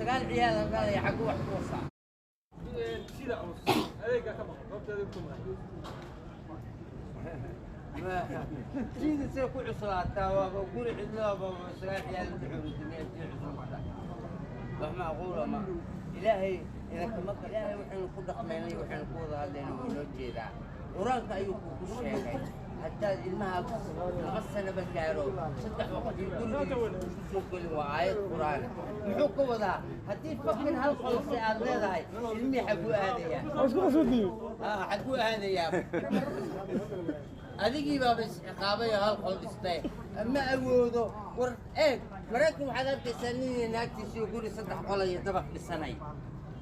sagaal ciyaal dhalaya, xaggu wax ku wasaa? Sida say ku cuslaataa? Waaba guri cidlaaba, sagaal ciyaal udhexooda sii cuslaataa. Wax macquula ma Ilaahay idinkama. Ilaahay waxaynu ku dhaqmaynay, waxaynu ku wada hadlayna, wuu inoo jeedaa. Qur-aanka ayuu kugu sheegay, haddaad ilmaha 2 sanaba gaaro, 3 waqti gurigiisa soo gelin. Waa aayad Qur-aan. Muxuu ka wadaa? Haddii fakin hal qolse aad leedahay, ilmihii xaguu aadayaa? Xaguu aadayaa? Adigii baaba isciqaabay oo hal qol dhistay, ma awoodo. War eeg, Maraykan waxaad arkaysaa nin naagtiisii guri 3 qol iyo dabaq dhisanay.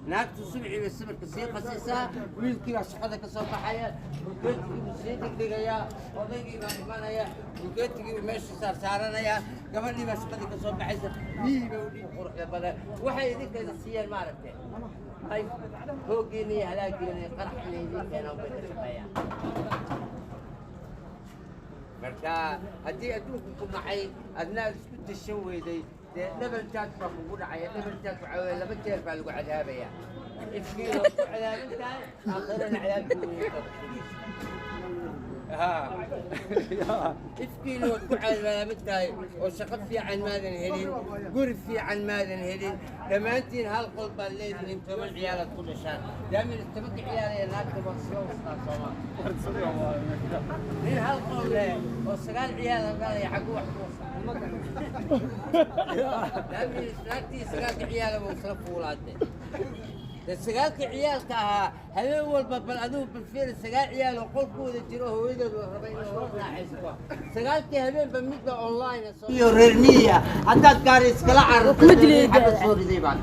Naagtu subcii bay sawirka sii qasaysaa, wiilkii baa shaqada ka soo baxaya, bulkeetigii buu sii dhigdhigayaa, odaygii baa imanaya, bulkeetigii buu meesha saarsaaranaya, gabadhii baa shaqadii ka soo baxaysa, biyihii baa u dhiib. Quruxda badan waxay idinkeeda siiyeen, maaragtay, ay hooggeena iyo halaageena iyo qarax inay idin keenaan bay ka shaqeeyaan. Marka haddii adduunku ku dhacay, adna aad isku tashan weyday, dee double charge baa kugu dhacaya. Double charge waxaa weeye 2 jeer baa lagu cadaabaya. Ifkiina waa ku cadaaban tahay, aakhirana cadaabkii weyn baad sugaysa. Ifkiina waad ku cadaaban tahay oo shaqo fiican maadan helin, guri fiican maadan helin. Dhammaantiin hal qol baad leedihiin, 10 ciyaalaad ku dhashaan. Daamin 10-ka ciyaal ee naagta waad isla wastaa, sooma? Nin hal qol leh oo 9 ciyaal dhalaya, xaggu wax ku wasaa? Daamin naagtii 9-ka ciyaal buu isla fuulaade. Dee 9-ka ciyaalka ahaa habeen walba, bal adigu bal fiiri, 9 ciyaal oo qolkooda jiro, hooyadood la raba inay la raaxaysto, 9-kii habeenba midba online iyo reer miyiga haddaad gaari iskala cararto, xabad soo riday baan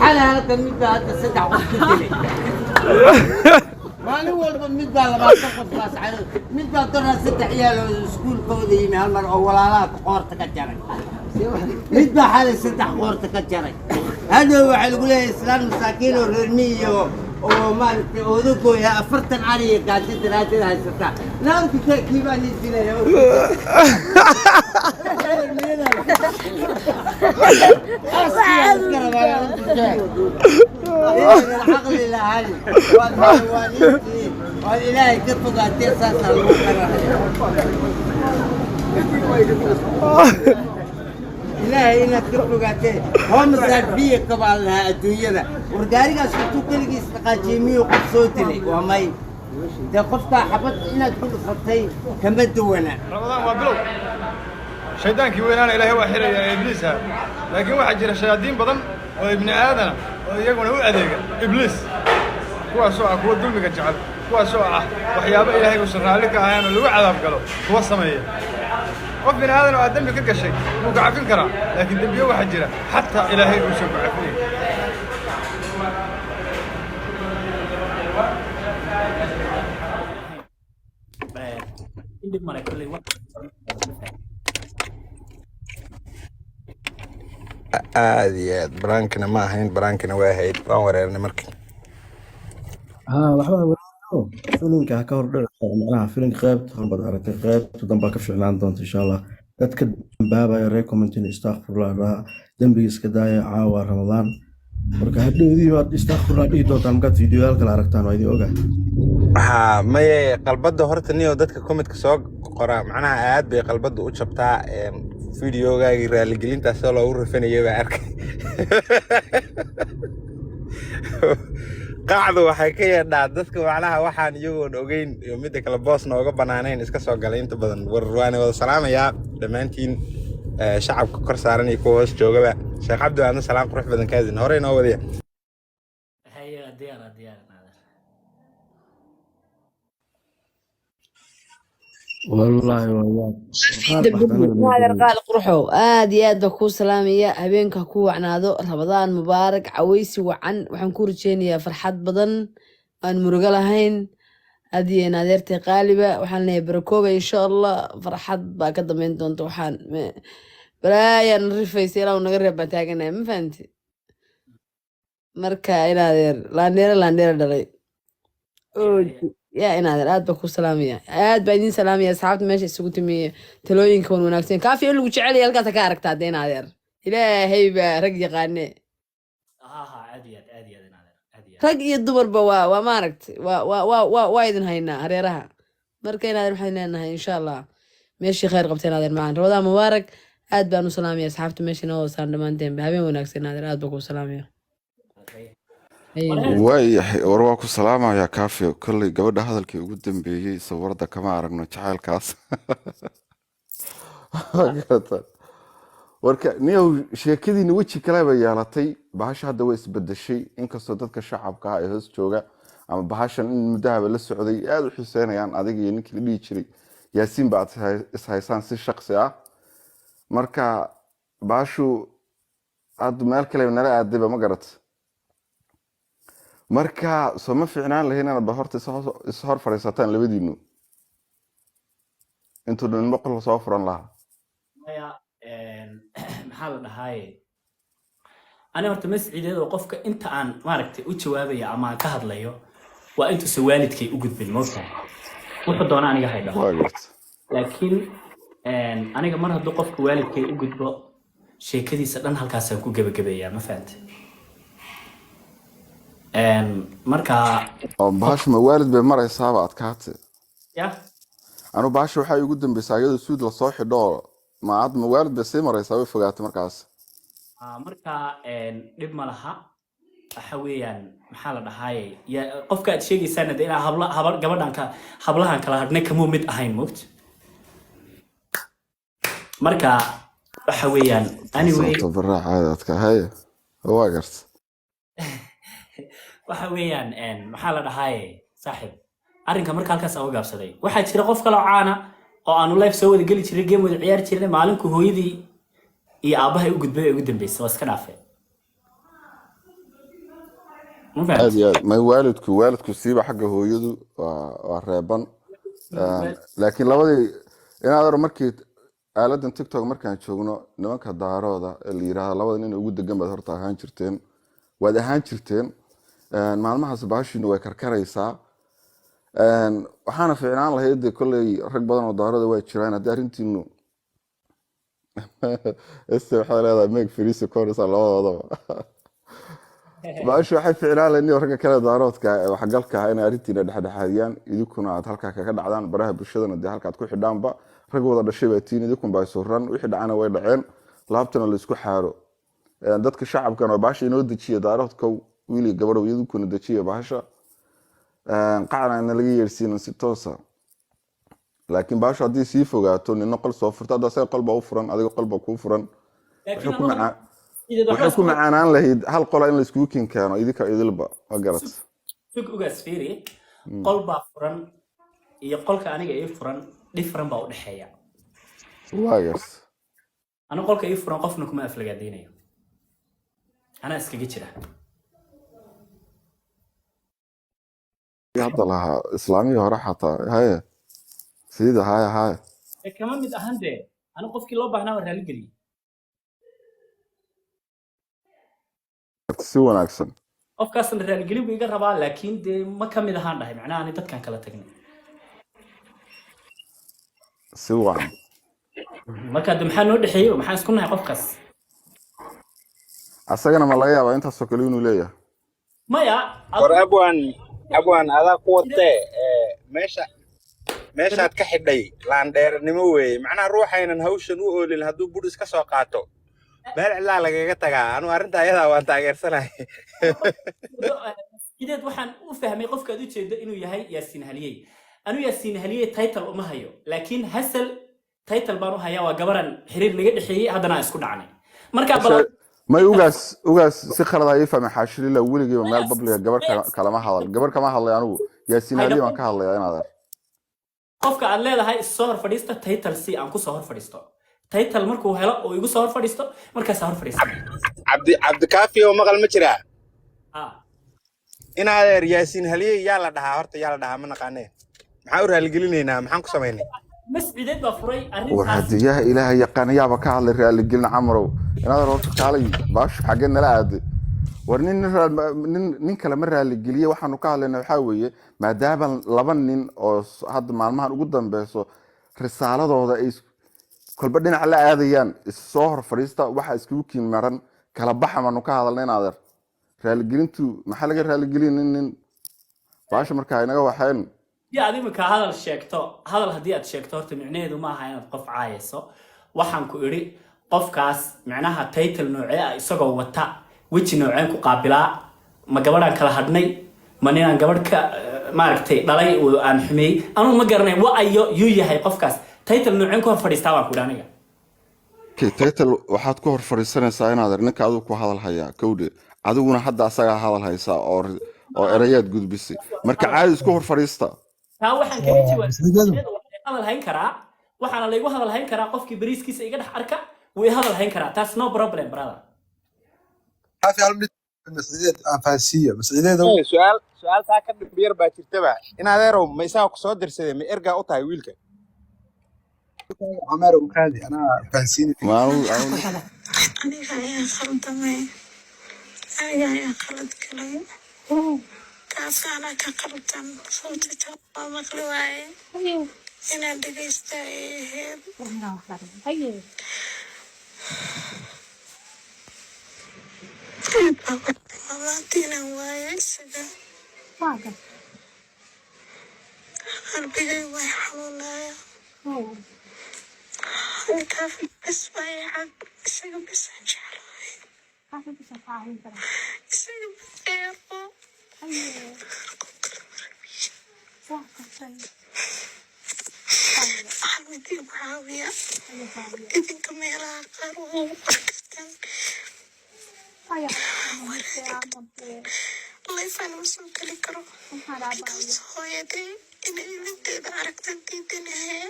xala halkan. Mid baa hadda 3 qof ku dilay. Maalin walba mid baa 20 qof baascado, mid baa doraa 3 ciyaal oo iskuulkooda yimi hal mar oo walaalaha qoorta ka jaray, mid baa xalay 3 qoorta ka jaray. Hadhow waxaa lagu leeyahay islaan masaakiin oo reer miyi oo maaragtay oodagooya 40 cari iyo gaajo daraaddeed haysata, naanku kii baa nin dilaya. Caqli lahayn waad xayawaaniintii, waad Ilaahay ka fogaatee, saasaa lagu qarahaya. Ilaahay inaad ka fogaatee, homicide vehicle baa la lahaa adduunyada. War gaarigaas intuu keligiis dhaqaajiyey miyuu qof soo dilay? Waa may. Dee qofkaa xabad inaad ku dhufatay kama duwana. Ramadaan waa bilow. Shaydaankii weynaana Ilaahay waa xiraya ee Ibliisa, laakiin waxaa jira shayaadiin badan oo ibni aadana oo iyaguna u adeega Ibliis, kuwaasoo ah kuwa dulmiga jecel, kuwaasoo ah waxyaabo Ilaahay uusan raalli ka ahayn oo lagu cadaab galo kuwa sameeya. Qof bini aadan oo aad dembi ka gashay wuu ku cafin karaa, laakiin dembiyo waxaa jira xataa Ilaahay uusan ku cafinayn. Indhib male kolley wax. Aad iyo aad baraankina ma ahayn, baraankina waa ahayd, waan wareernay marka. Haa, waxba wareero, filimka ha ka hor dhici. Macnaha filimka qaybta hore baad aragtay, qaybta dambe ka fiicnaan doonta insha Allah. Dadka dambaabaya reer commentin, istakfurlah dhaha, dembiga iska daaya. Caawa Ramadaan, marka hadhowdii baad istakfurlah dhihi doontaan markaad fiidiyoyaal kale aragtaan, waa idin ogahay. Haa, maye, qalbada horta niyo dadka commentka soo qora, macnaha aad bay qalbada u jabtaa. Videogaagii raaligelintaas oo loogu rafanayay baa arkay. Qacdu waxay ka yeedhaa dadka, macnaha waxaan iyagoon ogeyn iyo midda kale boos nooga banaanayn iska soo galay inta badan. War waana wada salaamayaa dhammaantiin, shacabka kor saaran iyo kuwa hoos joogaba. Sheekh Cabdi, aadna salaan qurux badan kaadin hore inoo wadaya. Haye, diyaar diyaar naadir. Wallaahi waa yaab qaar baxdanada loo Naadir geliyay. Qaali qurxow, aad iyo aad baa kuu salaamaya. Habeenka ha ku wacnaado. Ramadaan mubaarak, caweysi wacan. Waxaan ku rajeynayaa farxad badan aan murugo lahayn. Aad iyo naadeertay qaaliba waxaan leeyahay barakooba insha Allah. Farxad baa ka dambeyn doonta. Waxaan balaayaan rifaysa ilaa uu naga reeb baan taaganahay, ma fahanti? Marka inaadeer laandheere laandheere dhalay yaa inaadeer, aad baa ku salaamaya, aad baa idiin salaamaya. Asxaabta meesha isugu timiye, talooyinka wan wanaagsan, kaafi in lagu jecel yahay halkaasa ka aragtaa. Dee inaadeer Ilaahay baa rag yaqaane. Ha ha, aad iyo aad, aad iyo aad, inaadeer, aad iyo aad. Rag iyo dumarba waa maaragtay, waa idin haynaa hareeraha. Marka inaadeer, waxaan leenahay insha Allah meeshii khayr qabta. Inaadeer macaan, Ramadaan mubaarak. Aad baan u salaamaya asxaabta meesha inoo hoosaan dhammaanteenba. Habeen wanaagsan inaadeer, aad baan kuu salaamaya. Haye. Waayahay, war waa ku salaamayaa Kaafiyo. Kolley gabadha hadalkii ugu dambeeyey sawirada kama aragno jacaylkaas. Waa garataa. Warka niyow, sheekadiina weji kale bay yeelatay bahasha. Hadda way isbedeshay, inkastoo dadka shacabka ah ee hoos jooga ama bahashan in muddahaba la socday aada u xiiseynayaan adiga iyo ninkii la dhihi jiray Yaasiin ba aad ishaysaan si shaksi ah. Marka bahashu hadda meel kale nala aadayba, ma garat? Marka soo ma fiicnaan lahayn inaad ba horta is hor fadhiisataan labadiinu intuu dhan qol soo furan lahaa? Maya, maxaa la dhahaaye, ani horta mascideed oo qofka inta aan maaragtay u jawaabaya ama aan ka hadlayo waa intuusan waalidkay u gudbin, moogtahay? Wuxuu doona aniga haydhaho. Waa garta. Laakiin aniga mar hadduu qofka waalidkay u gudbo, sheekadiisa dhan halkaasaan ku gebagabeeyaa, ma fahante? Marka Oo bahashu ma waalid bay maraysaaba adkaate? Ya. Anu bahasha waxaa igu dambeysay iyadoo suud lasoo xidho oo ma ad ma waalid bay sii maraysaa, way fogaatay markaas. Marka dhib ma laha. Waxa weeyaan, maxaa la dhahaaye, qofka aad sheegaysaana de inaa habla haba gabadhan ka hablahan kala hadhnay kamuu mid ahayn, moogta? Marka waxa weeyaan, anyway. Sababta baraac caadi adka haye, waa garta. Waxa weeyaan, maxaa la dhahaaye, saaxib, arrinka marka halkaas aan uga gaabsaday. Waxaa jira qof kaloo caana oo aanu live soo wada geli jiray, game wada ciyaari jirnay. Maalinku hooyadii iyo aabbahay u gudbay ee ugu dambeysay waa iska dhaafay, ma Aad fahamtay? iyo aad. May, waalidku siiba xagga hooyadu waa reeban. Laakiin labadii inaad markii aaladan TikTok markaan joogno, nimanka daarooda ee la yiraahdo labada nin ugu degan baad horta ahaan jirteen, waad ahaan jirteen. Maalmahaas bahashiinu way karkaraysaa. Waxaana fiicnaan lahayd dee kolley rag badan oo daarooda waa jiraan haddii arrintiinu este waxay leedahay meeg fariisa koraysaa labadoodaba. Bahashu waxay fiicnaan lahayd nin ragga kale daaroodka ee waxgalka ah inay arrintiina dhexdhexaadiyaan, idinkuna aad halkaa kaga dhacdaan baraha bulshadana, dee halkaad ku xidhaanba rag wada dhashay baa tiin, idinkun baa isuran. Wixii dhacana way dhaceen, laabtana la isku xaaro. Dadka shacabkana bahasha inoo dejiya. Daaroodka wiil iyo gabadhow, idinkuna dejiya bahasha. Qacna na laga yeersiinin si toosa. Laakiin bahashu haddii sii fogaato, nina qol soo furto, hadda asaga qol baa u furan, adiga qol baa kuu furan. Laakiin waxay ku anagu macaa sideed waxba waxay ku isku macaanaan lahayd hal qola in la iskugu kin keeno idinka idilba, ma garat? Sug, ugaas, fiiri. Qol baa furan iyo qolka aniga ii furan different baa u dhexeeya. Waa gart. Aniga qolka ii furan qofna kuma aflagaadeynayo, anaa iskaga jira. Hadda lahaa islaamihii hore xataa haye sida haya haya. Ee, kama mid ahan dee. Aniga qofkii loo baahnaa waa raali geliyey. Si wanaagsan. Qofkaasna raaligelin buu iga rabaa, laakiin dee ma ka mid ahaan dhahay, macnaha ani dadkan kala tagnay. Si wacan. Marka de maxaa noo dhexeeyey? Maxaan isku nahay qofkaas? Asagana ma laga yaabaa intaasoo kale inuu leeyahay? Maya. War abwaan, abwaan, adaa ku watee meesha meeshaad ka xidhay laandheernimo weeye. Macnaha ruuxaynan hawshan u oolin hadduu bur iska soo qaato, meel cidlaa lagaga tagaa. Anu arrinta ayadaa waan taageersanahay. Sideed waxaan u fahmay qofka aad u jeedo inuu yahay Yaasiin Haliyey. Anu Yaasiin Haliyey title uma hayo, laakiin Hasal title baan u hayaa. Waa gabaran xiriir naga dhexeeyey, haddana aan isku dhacnay. Marka bal May, ugaas, ugaas, si khalad aa ii fahmay. Xaashilila weligeyba meel babliga gabar kalama hadal, gabar kama hadlay. Anigu Yaasiin Haliye baan ka hadlayaa inaad ar Qofka aad leedahay soo hor fadhiista, title si aan ku soo hor fadhiisto. Title markuu helo oo igu soo hor fadhiisto, markaasaa hor fadhiisanaya. Cabdi, Cabdikaafi oo maqal ma jiraa? Ah. In adeer, Yaasiin Haliyey yaa la dhahaa horta? Yaa la dhahaa? Ma naqaanee, maxaa u raaligelinaynaa? Maxaan ku samaynay? Mascideed baa furay War arrintaas. Hadiyaha Ilaahay yaqaan yaaba ka hadlay raaligelin. Camarow, inaad horta kaalay, baashu xaggee nala aaday? War nin nin kale ma raaligeliye. Waxaanu ka hadlayna waxaa weeye maadaama laba nin oo hadda maalmahan ugu dambeyso risaaladooda ay Kolba dhinac la aadayaan, is soo hor fadhiista. Waxa iskugu kiin maran kala baxa. Maanu ka hadalnay in adeer raaligelintu maxaa laga raaligelin nin baasha marka inaga waxeen. Haddii aad imika hadal sheegto, hadal haddii aad sheegto, horta micnaheedu ma aha inaad qof caayayso. Waxaan ku idhi, qofkaas micnaha title noocee ah isagoo wata, weji nooceen ku qaabilaa? Ma gabadhaan kala hadhnay? Ma ninaan gabadh ka maaragtay dhalay oo aan xumeeyey? Anugu ma garanay wa ayo yuu yahay qofkaas. Title nooceen ku hor fadhiistaa baan ku idhi aniga. Okay, title waxaad ku hor fadhiisanaysaa inaad ninka adigu ku hadal hayaa kowdhe, adiguna hadda asagaa hadal haysaa oo erayaad gudbisay. Marka caadi isku hor fadhiista. Taa waxaan kaga jawaabay Masciideedu waxaa hadal hayn karaa, waxaana laygu hadal hayn karaa qofkii bariiskiisa iga dhex arka wuu i hadal hayn karaa. Taas no problem, brother. Kaafi, hal mid Masciideed aan fahansiiyo, Masciideedow. Su-aal taa ka dhib yar baa jirtaba. In adeerow, ma isaga ku soo dirsaday? Ma ergaa u tahay wiilka? Cameer u kaadi, anaa fahansiini. Ma anu Aniga ayaa khaldamay, aniga ayaa khalad galay, taas anaa ka qaldan. Sababta waa maqli waaye, inaan dhegeysta ay ahayd. Aad baa ku xumaa maanta inaan waayo isaga. Qalbigay way xanuunaya. Kaafi bes baa cad, isaga bes aan jeclahay, isaga bes eero. Waxaan mid igu caawiya, idinka meelaha qaar waa ugu qori kartaan, leefaan ma soo geli karo because hooyaday inay ilinteeda aragtan diidanahay.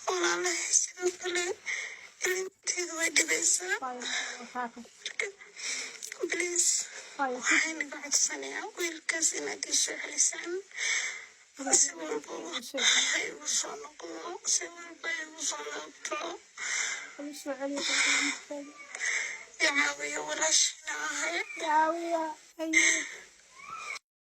Walaalahay sidoo kale ilinteeda way dhibaysaa. Marka please, waxaan iga codsanayaa wiilkaas inaad ii soo celisaan. Si walba ha igu soo noqdo, si walba ha igu soo laabto, i caawiyo, walaashiina ahay.